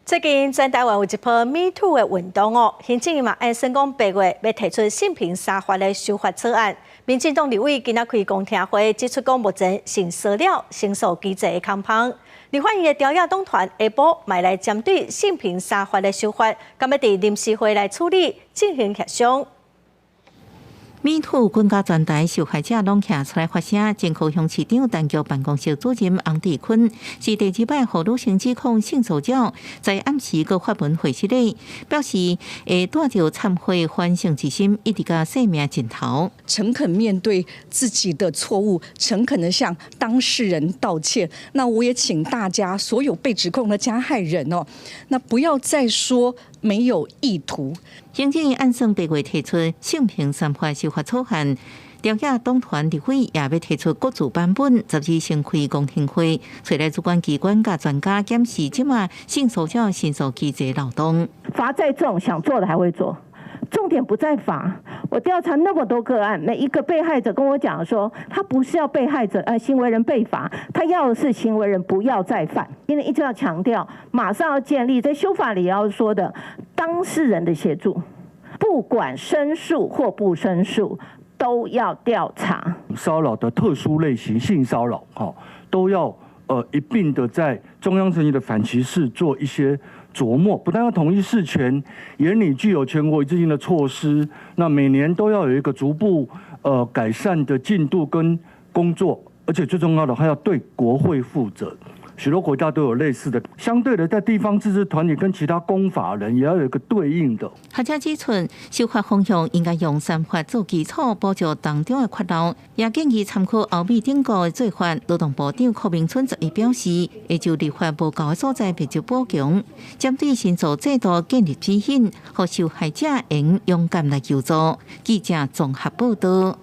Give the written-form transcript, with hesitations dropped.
最近全台灣有一波 Me Too 的運動哦，行政院嘛按算講8月欲提出性平三法的修法草案。民進黨立委今仔開公聽會，指出講目前性騷擾申訴機制的空縫。立法院的朝野黨團下晡嘛來針對性平三法的修法，敢欲佇臨時會來處理進行協商。 Me Too 滾到全台，受害者攏徛出來發聲。前高雄市長陳菊辦公室主任翁志坤是第二擺予女性指控性騷擾，在暗時閣發文回失禮，表示會帶著懺悔反省之心，一直到生命盡頭。誠懇面對自己的錯誤，誠懇的向當事人道歉。那我也請大家所有被指控的加害人哦，那不要再說沒有意圖。行政院按算8月提出性平三法修法草案，朝野黨團立委也欲提出各自版本，12先開公聽會，揣來主管機關佮專家檢視這馬性騷擾申訴機制漏洞。罰再重，想做的還會做。重點不在罰。我調查那麼多個案，每一個被害者跟我講說，他不是要被害者，行為人被罰，他要的是行為人不要再犯。因為一直要強調，馬上要建立在修法裡要說的當事人的協助，不管申訴或不申訴，都要調查。騷擾的特殊類型，性騷擾，哈，都要一併的在中央層級的反歧視做一些著墨，不但要統一釋權，研擬具有全國一致性的措施，那每年都要有一個逐步改善的進度跟工作，而且最重要的還要對國會負責。許多國家都有類似的，相對的，在地方自治團體跟其他公法人也要有一個對應的。學者指出，修法方向應該用三法做基礎，補足當中的缺漏，也建議參考歐美等國的做法。勞動部長柯銘春昨日表示，會就立法無夠的所在別就補強，針對申訴制度建立指引，予受害者會勇敢來求助。記者綜合報道。